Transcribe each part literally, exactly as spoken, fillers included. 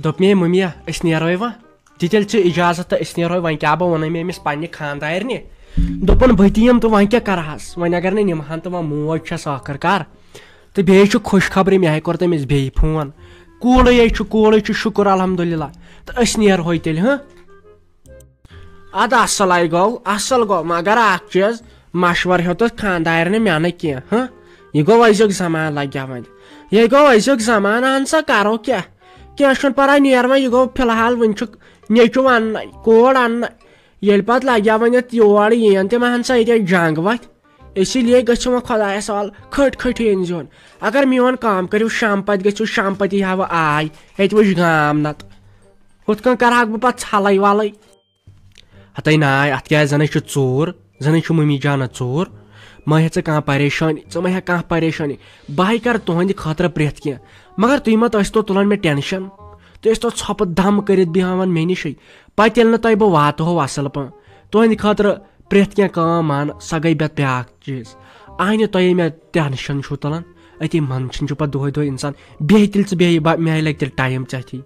دوٚپ مےٚ، "مٔمیا، أسۍ نیرو وۄنۍ، دِ تیٚلہِ ژٕ اجازت تہٕ أسۍ نیرو وۄنۍ، کیٛاہ بہٕ ووٚنُے مےٚ أمِس پننہِ خانٛدارنہِ؟" دوٚپُن، "بہٕ تہِ یِمہٕ تہٕ وۄنۍ کیٛاہ کرہس، وۄنۍ اگر نہٕ نِمہٕ ہن تہٕ وۄنۍ موج چھس ٲخٕر کار، تہٕ بیٚیہِ چھُ خۄش خبری، مےٚ ہے کوٚر تٔمِس بیٚیہِ فون، کوٗلٕے ہے چھُ، کوٗلٕے چھُ، شُکر الحمدللہ، تہٕ أسۍ نیرہوے تیٚلہِ، ہاں۔" ادٕ اصل ہے گوٚو، اصل گوٚو، مگر اکھ چیٖز، مشورٕ ہیوٚتُتھ خانٛدارنہِ مےٚ نہٕ کینٛہہ، ہاں؟ یہِ گوٚو أزیُک زمانہٕ لگہِ گٮ۪وٕنۍ۔ یہِ گوٚو أزیُک زمانہٕ، اہن سا، کرو کیٛاہ؟ کینٛہہ چھُنہٕ پرواے، نیر وۄنۍ، یہِ گوٚو فی الحال، وٕنہِ چھُ نیٚچوٗ اننَے، کوٗر اننَے۔ ییٚلہِ پتہٕ لگہِ ہا وۄنۍ یتھ یور یِیَن تِم، اہن سا، ییٚتہِ جنٛگ وتھِ۔ اسی لیے گٔژھِو وۄنۍ خۄدایس حوالہٕ کھٔٹۍ کھٔٹۍ أنۍ زیون۔ اگر میون کٲم کٔرِو شام پتہٕ، گٔژھِو شام پتہٕ، یی ہا وۄنۍ آے، ییٚتہِ وٕچھ گام نتہٕ۔ ہُتھ کٔنۍ کرٕ ہاکھ بہٕ پتہٕ ژھلے ولے۔ ہتے ناے، اتھ کیٛازِ زنٕے چھُ ژوٗر، زنٕے چھُ مٔمی جانس ژوٗر۔ مہ ہیٚہ ژٕ کانٛہہ پریشٲنی، ژٕ مہ ہیٚہ کانٛہہ پریشٲنی۔ بہٕ ہاے کرٕ تُہنٛدِ خٲطرٕ پرٛٮ۪تھ کینٛہہ، مگر تُہۍ مہ ٲسۍ تو تُلان مےٚ ٹینشن۔ تُہۍ ٲسۍ تو ژھۄپہٕ دم کٔرِتھ بیہوان مےٚ نِشٕے۔ پتہٕ ییٚلہِ نہٕ تۄہہِ بہٕ واتہو اصل پٲٹھۍ، تُہنٛدِ خٲطرٕ پرٛٮ۪تھ کینٛہہ کٲم مان، سۄ گٔے بیٛاکھ چیٖز۔ اہنہِ تۄہے مےٚ ٹینشن چھُو تُلان، أتی منٛدچھان چھُ پتہٕ دۄہے دۄہے انسان۔ بیٚہہ تیٚلہِ ژٕ، بیٚہہ، بہٕ، مےٚ لگہِ تیٚلہِ ٹایم ژےٚ اَتھی۔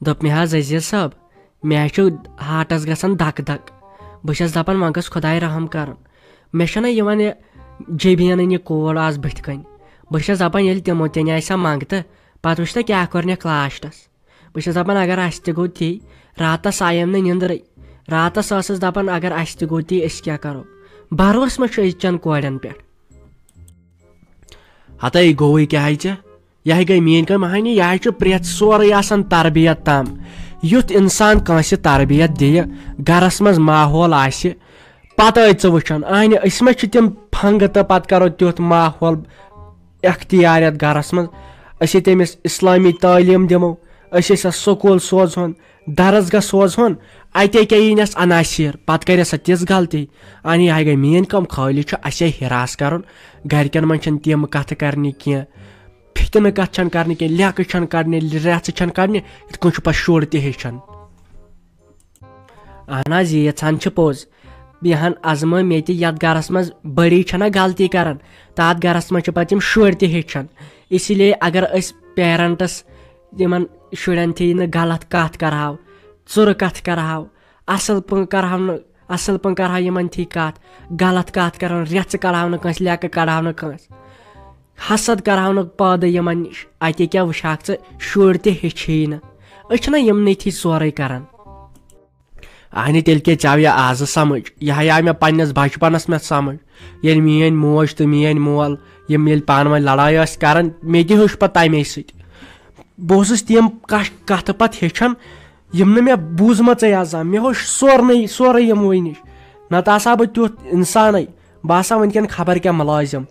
دوٚپ مےٚ، "حظ عزیز صٲب، مےٚ حظ چھُ ہارٹس گژھان دک دک۔ بہٕ چھَس دپان، وۄنۍ گٔژھ خۄداے رحم کرُن۔ مےٚ چھَنہ یِوان یہِ جیبی انٕنۍ یہِ کوٗر آز بٕتھِ کنۍ۔ بہٕ چھَس دپان، ییٚلہِ تِمو تہِ نیہِ سا منٛگتہٕ، پتہٕ وٕچھ تہٕ کیٛاہ کوٚرنکھ لاسٹس۔ بہٕ چھَس دپان، اگر اسہِ تہِ گوٚو تی، راتس آیم نہٕ نِندرٕے۔ راتس ٲسٕس دپان، اگر اسہِ تہِ گوٚو تی، أسۍ کیٛاہ کرو؟ بھروسہٕ مہ چھُ أزچٮ۪ن کورٮ۪ن پٮ۪ٹھ۔" ہتے گوٚوٕے کیٛاہ ژےٚ؟ یہِ ہے گٔے میٛٲنۍ کٲم، اہنہِ، یہِ ہے چھُ پرٛٮ۪تھ سورُے آسان تربیت تام۔ یُتھ انسان کٲنٛسہِ تربیت دِیہِ، گرس منٛز ماحول آسہِ، پتہٕ ٲے ژٕ وٕچھان، اہنہِ، أسۍ ما چھِ تِم پھنٛگہٕ تہٕ پتہٕ کرو تیُتھ ماحول اختیار یتھ گرس منٛز؟ أسۍ ہے تٔمِس اسلٲمی تعلیٖم دِمو، أسۍ ٲسۍ سکوٗل سوزہون، درسگاہ سوزہون، اتے کیٛاہ یی نس عناصر، پتہٕ کرِ سۄ تِژھ غلطی۔ اہنہِ، یہِ ہے گٔے میٛٲنۍ کٲم، خٲلی چھُ اسے ہراس کرُن، گرِکٮ۪ن منٛز چھنہٕ تِم کتھٕ کرنہِ کینٛہہ۔ فِتنہٕ کتھ چھنہٕ کرنہِ کینٛہہ، لیکہٕ چھنہٕ کڑنہِ، ریژھٕ چھنہٕ کڑنہِ، یِتھ کٔنۍ چھُ پتہٕ شُر تہِ ہیٚچھان۔ اہن حظ، یہِ یژھان چھِ پوٚز۔ بیہن ازمٲے مےٚ تہِ، یتھ گرس منٛز بٔڑی چھنہ غلطی کران، تتھ گرس منٛز چھِ پتہٕ یِم شُرۍ تہِ ہیٚچھان۔ اسی لیے اگر أسۍ پیرنٹس یِمن شُرٮ۪ن تھی نہٕ غلط کتھ کرہاو، ژُرٕ کتھ کرہاو، اصل پٲٹھۍ کرہاو نہٕ، اصل پٲٹھۍ کرہاو یِمن تھی کتھ، غلط کتھ کرہاو نہٕ، ریژھٕ کڑہاو نہٕ کٲنٛسہِ، لیکہٕ کڑہاو نہٕ کٲنٛسہِ، حسد کرہاو نہٕ پٲدٕ یِمن نِش۔ اتے کیٛاہ وٕچھہاکھ ژٕ، شُرۍ تہِ ہیٚچھی نہٕ۔ أسۍ چھِنہ یِمنٕے تھی سورُے کران۔ اہنہِ، تیٚلہِ کیٛاہ ژےٚ آو یہِ آزٕ سمجھ؟ یہِ ہے آو مےٚ پننِس بچپنس منٛز سمجھ، ییٚلہِ میٛٲنۍ موج تہٕ میٛٲنۍ مول یِم ییٚلہِ پانہٕ ؤنۍ لڑٲے ٲسۍ کران، مےٚ تہِ ہیوٚچھ پتہٕ تمے سۭتۍ۔ بہٕ اوسُس تِم کش-، کتھٕ پتہٕ ہیٚچھان، یِم نہٕ مےٚ بوٗزمژے آسہٕ زانٛہہ۔ مےٚ ہیوٚچھ سورنٕے، سورُے یِموٕے نِش۔ نتہٕ آسہٕ ہا بہٕ تیُتھ انسانٕے، بہٕ آسہٕ ہا وٕنکٮ۪ن خبر کیٛاہ مُلٲزم۔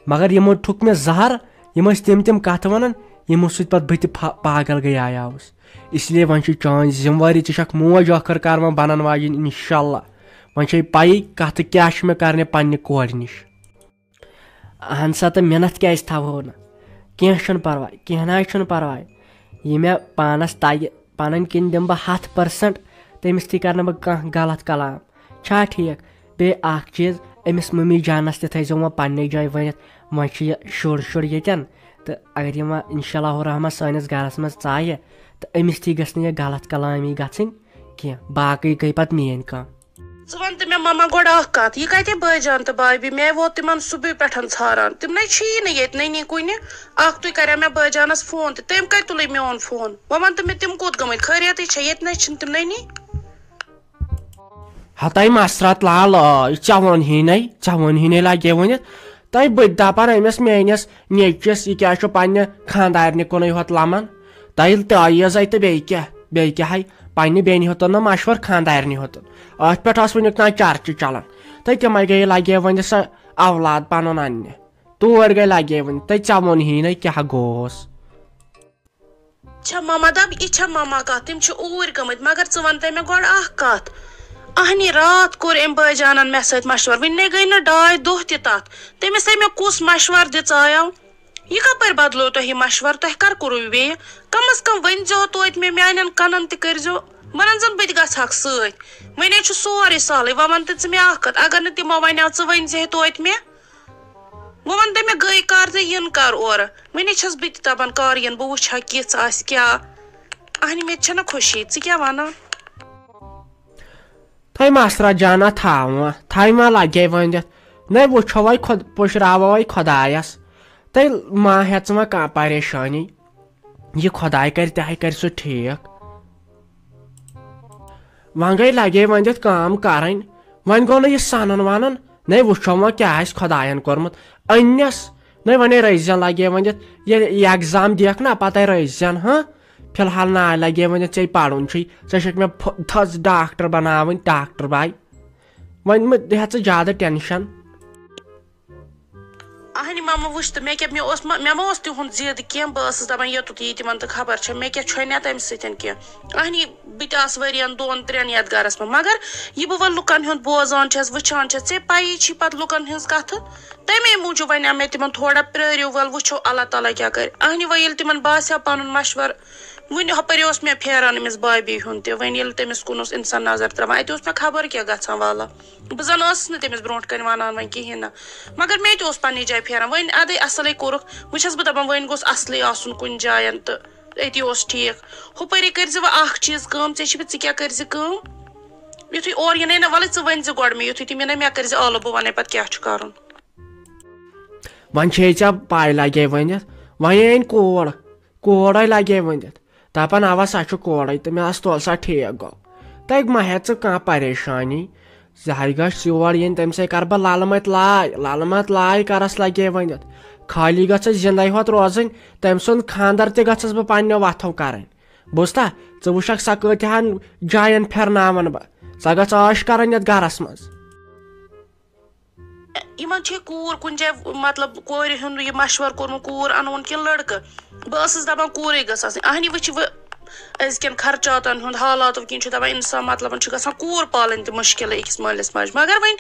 مگر یِمو ٹھُک مےٚ زہر، یِم ٲسۍ تِم تِم کتھٕ ونان، یِمو سۭتۍ پتہٕ بہٕ تہِ پھا-، پاگل گٔیاوُس۔ اس لیے وۄنۍ چھِ چٲنۍ ذمہٕ وٲری، ژٕ چھکھ موج ٲخٕر کار وۄنۍ بنن واجِنۍ، انشاءاللہ۔ وۄنۍ چھے پَیی کتھٕ کیٛاہ چھِ مےٚ کرنہِ پننہِ کورِ نِش۔ اہن سا، تہٕ مِنتھ کیٛازِ تھاوہو نہٕ؟ کینٛہہ چھُنہٕ پرواے، کینٛہہ نہ حظ چھُنہٕ پرواے۔ یہِ مےٚ پانس تگہِ، پنٕنۍ کِنۍ دِمہٕ بہٕ ہتھ percent، تٔمِس تہِ کرنہٕ بہٕ کانٛہہ غلط کلام۔ چھا ٹھیٖک؟ بیٚیہِ اکھ چیٖز، أمِس مٔمی جانس تہِ تھٲیزیو وۄنۍ پننہِ جایہِ ؤنِتھ، وۄنۍ چھُ یہِ شُر شُر ییٚتٮ۪ن، تہٕ اگر یہِ وۄنۍ انشاء اللہ الرحمن سٲنِس گرس منٛز ژایہِ، تہٕ أمِس تھی گٔژھ نہٕ یہِ غلط کلامی گژھٕنۍ کینٛہہ۔ باقٕے گٔے پتہٕ میٲنۍ کٲم۔ ژٕ وَن تہٕ مےٚ، مما، گۄڈٕ اکھ کَتھ، یہِ کَتہِ بٲے جان تہٕ بھابھی؟ مےٚ ووت تِمن صُبحٕے پٮ۪ٹھ ژھاران، تِم نے چھِیی نہٕ ییٚتہِ، نٔنی کُنہِ۔ اکھ تُے کَریو مےٚ بٲے جانس فون تہٕ تٔمۍ کَتہِ تُلٕے میون فون؟ وۄنۍ وَن تہٕ مےٚ، تِم کوٚت گٔمٕتۍ؟ خٲریتٕے چھےٚ؟ ییٚتہِ نَے چھِنہٕ تِم نٔنی۔ ہتاے مسرت لال، آے، ژےٚ ووٚنہٕے نَے، ژےٚ ووٚنہٕے نَے لگے ؤنِتھ۔ تۄہہِ بہٕ تہِ دپان أمِس میٲنِس نیٚچوِس، یہِ کیٛاہ چھُ پننہِ خانٛدارنہِ کُنُے ہوت لمان؟ تۄہہِ ییٚلہِ تعویٖذ آے تہٕ بیٚیہِ کیٛاہ، بیٚیہِ کیٛاہ ہاے؟ پننہِ بیٚنہِ ہوتن نہٕ مشورٕ، خانٛدارنہِ ہوتن۔ أتھۍ پٮ۪ٹھ ٲس وٕنیُک تام چرچہِ چلان۔ تہٕ تِمے گٔیے لگے وۄنۍ سۄ اولاد پنُن اننہِ۔ توٗرۍ گٔے لگے وۄنۍ، تہٕ ژےٚ ووٚنہٕے نَے کیٛاہ گوٚوس۔ چھا ماما دَپ، یہِ چھا ماما کَتھ؟ تِم چھِ اوٗرۍ گٔمٕتۍ، مگر ژٕ وَن تہٕ مےٚ گۄڈٕ اَکھ کَتھ۔ اَہنی، راتھ کوٚر أمۍ بٲے جانَن مےٚ سۭتۍ مَشوَرٕ، وٕنہِ نے گٔے نہٕ ڈاے دۄہ تہِ تَتھ۔ تٔمِس ہے مےٚ کُس مَشوَرٕ دِژایو؟ یہِ کَپٲرۍ بدلو تۄہہِ یہِ مَشوَرٕ؟ تۄہہِ کَر کوٚروٕ یہِ بیٚیہِ؟ کَم از کَم ؤنۍ زیو توتہِ مےٚ، میٛانٮ۪ن کَنَن تہِ کٔرۍ زیو، وَنَن زَن بہٕ تہِ گژھٕ ہاکھ سۭتۍ۔ وۄنۍ ہے چھُ سورُے سہلٕے، وۄنۍ وَن تہٕ ژٕ مےٚ اَکھ کَتھ، اگر نہٕ تِمو وَنیو، ژٕ ؤنۍ زِ ہے توتہِ مےٚ۔ بہٕ وَنہٕ تٔمۍ، مےٚ گٔے کَر تہٕ یِن کَر اورٕ۔ وۄنۍ چھَس بہٕ تہِ دَپان، کَر یِن، بہٕ وٕچھِ ہا کِژھ آسہِ کیٛاہ۔ اَہنہِ، مےٚ تہِ چھَنہ خوشی، ژٕ کیٛاہ وَنان؟ تھٲے مسرت جانہ تھاوٕ وۄنۍ، تھاے ما لگے وۄنۍ دِتھ۔ نَے وٕچھو وۄنۍ خۄد-، پُشراوو وۄنۍ خۄدایس۔ تہٕ ما ہٮ۪ژٕ وۄنۍ کانٛہہ پریشٲنی۔ یہِ خۄداے کرِ، تہِ ہاے کرِ سُہ ٹھیٖک۔ وۄنۍ گٔے لگے وۄنۍ دِتھ کٲم کرٕنۍ۔ وۄنۍ گوٚو نہٕ یہِ سنُن ونُن۔ نَے وٕچھو وۄنۍ کیٛاہ آسہِ خۄداین کوٚرمُت۔ أنِس نَے وۄنۍ رٔزۍ زٮ۪ن لگے وۄنۍ دِتھ۔ ییٚلہِ یہِ ایگزام دِکھ نا، پتے رٔزۍ زٮ۪ن، ہاں؟ فی الحال ناے لگے وۄنۍ ژےٚ پرُن چھُے، ژےٚ چھکھ مےٚ پھ-، تھٔز ڈاکٹر بناوٕنۍ، ڈاکٹر باے۔ وۄنۍ مہٕ ہےٚ ژٕ زیادٕ ٹینشن۔ اہنہِ ماما وٕچھ تہٕ مےٚ کیٛاہ، مےٚ اوس ما، مےٚ ما اوس تِہُنٛد ضد کینٛہہ، بہٕ ٲسٕس دپان یوٚتُتھ یی تِمن تہٕ خبر چھےٚ، مےٚ کیٛاہ چھۄنہ تمہِ سۭتۍ کینٛہہ۔ اہنہِ، بہٕ تہِ آسہٕ ؤرین دۄن ترٛٮ۪ن یتھ گرس منٛز، مگر یہِ بہٕ وۄنۍ لُکن ہُنٛد بوزان چھَس، وٕچھان چھَس، ژےٚ پیی چھی پتہٕ لُکن ہٕنٛز کتھٕ۔ تمے موٗجوٗب ونیٛاو مےٚ تِمن، تھوڑا پرٛٲرِو، ول وٕچھو اللہ تعالیٰ کیٛاہ کرِ۔ اہنہِ، وۄنۍ ییٚلہِ تِمن باسیٛاو پنُن مشورٕ، وٕنہِ ہُپٲرۍ اوس مےٚ پھیران أمِس بابی ہُنٛد تہِ، وۄنۍ ییٚلہِ تٔمِس کُن اوس انسان نظر تراوان، اتہِ اوس مےٚ خبر کیٛاہ گژھان، واللہ۔ بہٕ زن ٲسٕس نہٕ تٔمِس برونٛٹھ کنہِ ونان وۄنۍ کہیٖنۍ نہٕ، مگر مےٚ تہِ اوس پننہِ جایہِ پھیران۔ وۄنۍ ادے اصلے کوٚرُکھ، وۄنۍ چھَس بہٕ دپان وۄنۍ گوٚژھ اصلٕے آسُن کُنہِ جاین تہٕ أتی اوس ٹھیٖک۔ ہُپٲری کٔرۍ زِ وۄنۍ اکھ چیٖز کٲم، ژےٚ چھِ، ژٕ کیٛاہ کٔرۍ زِ کٲم، یُتھُے اورٕ یِنَے نہ، وَلہٕ ژٕ ؤنۍ زِ گۄڈٕ مےٚ، یُتھُے تِم یِنَے مےٚ کٔرۍ زِ آلو، بہٕ وَنَے پَتہٕ کیٛاہ چھُ کَرُن۔ وۄنۍ چھے ژےٚ پَے لَگے ؤنِتھ، وۄنۍ أنۍ کور، کورے لَگے ؤنِتھ، دَپان اَوا سۄ چھُ کورے تہٕ مےٚ ٲس تولہٕ سۄ ٹھیٖک گوٚو۔ تَتہِ ما ہےٚ ژٕ کانٛہہ پریشٲنی، زِ ہاے گژھِ یور یِنۍ، تٔمۍ سٕے کَرٕ بہٕ لَلہٕ مَتہِ لاے، لَلہٕ مَتہِ لاے کَرَس لَگے ؤنِتھ۔ خٲلی گٔژھٕس زِندَے ہوت روزٕنۍ، تٔمۍ سُنٛد خانٛدَر تہِ گٔژھٕس بہٕ پنٛنیو وَتھو کَرٕنۍ۔ بوٗزتھا؟ ژٕ وٕچھکھ سۄ کۭتِہَن جایَن پھِرناوَن بہٕ۔ سۄ گٔژھ عٲش کَرٕنۍ یَتھ گَرَس منٛز۔ یِمَن چھے کوٗر کُنہِ جایہِ، مطلب، کورِ ہُنٛد یہِ مَشوَرٕ کوٚرمُت، کوٗر اَنوُن کِنہٕ لٔڑکہٕ؟ بہٕ ٲسٕس دَپان کوٗرٕے گٔژھ آسٕنۍ۔ اَہنہِ وٕچھِ وۄنۍ أزکٮ۪ن خرچاتَن ہُنٛد حالاتو کِنۍ چھُ دَپان اِنسان، مطلب، چھُ گژھان کوٗر پالٕنۍ تہِ مُشکِلٕے أکِس مٲلِس ماجہِ۔ مگر وۄنۍ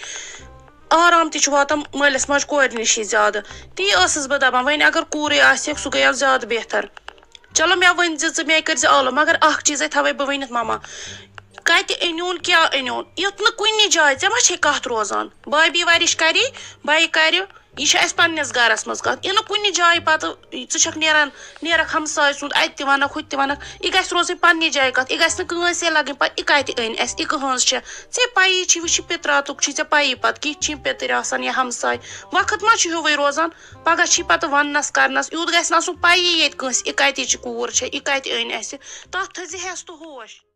آرام تہِ چھُ واتان مٲلِس ماجہِ کورِ نِشی زیادٕ۔ تی ٲسٕس بہٕ دَپان، وۄنۍ اگر کوٗرٕے آسہِ ہا، سُہ گٔیو زیادٕ بہتر۔ چلو، مےٚ ؤنۍ زِ ژٕ، مےٚ کٔرۍ زِ آلو، مگر اکھ چیٖزے تھاوے بہٕ ؤنِتھ، ماما، کتہِ أنیوٗن، کیٛاہ أنیوٗن، یُتھ نہٕ کُنہِ جایہِ، ژےٚ ما چھے کتھ روزان؟ بابی ورِش کری، بے کرِ، یہِ چھُ اَسہِ پننِس گرس منٛز کتھ، یہِ نہٕ کُنہِ جایہِ پتہٕ ژٕ چھکھ نیران، نیرکھ ہمساے سُنٛد، اتہِ تہِ ونکھ، ہُتہِ تہِ ونکھ، یہِ گژھِ روزٕنۍ پننہِ جایہِ کتھ، یہِ گژھِ نہٕ کٲنٛسے لگٕنۍ پتہٕ، یہِ کتہِ أنۍ اَسہِ، یہِ کٕہٕنٛز چھےٚ؟ ژےٚ پیی چھِ، وٕچھ، یہِ پِتراتُک چھُے ژےٚ پیی پتہٕ، کِتھ چھِ یِم پِتٕرۍ آسان یا ہمساے، وقت ما چھُ ہیوٗوٕے روزان؟ پگاہ چھی پتہٕ وننس کرنس، یوٗت گژھِ نہٕ آسُن پیی ییٚتہِ کٲنٛسہِ، یہِ کتِچ کوٗر چھےٚ، یہِ کتہِ أنۍ اَسہِ۔ تتھ تھٲیزِ ہٮ۪س تہٕ ہوش۔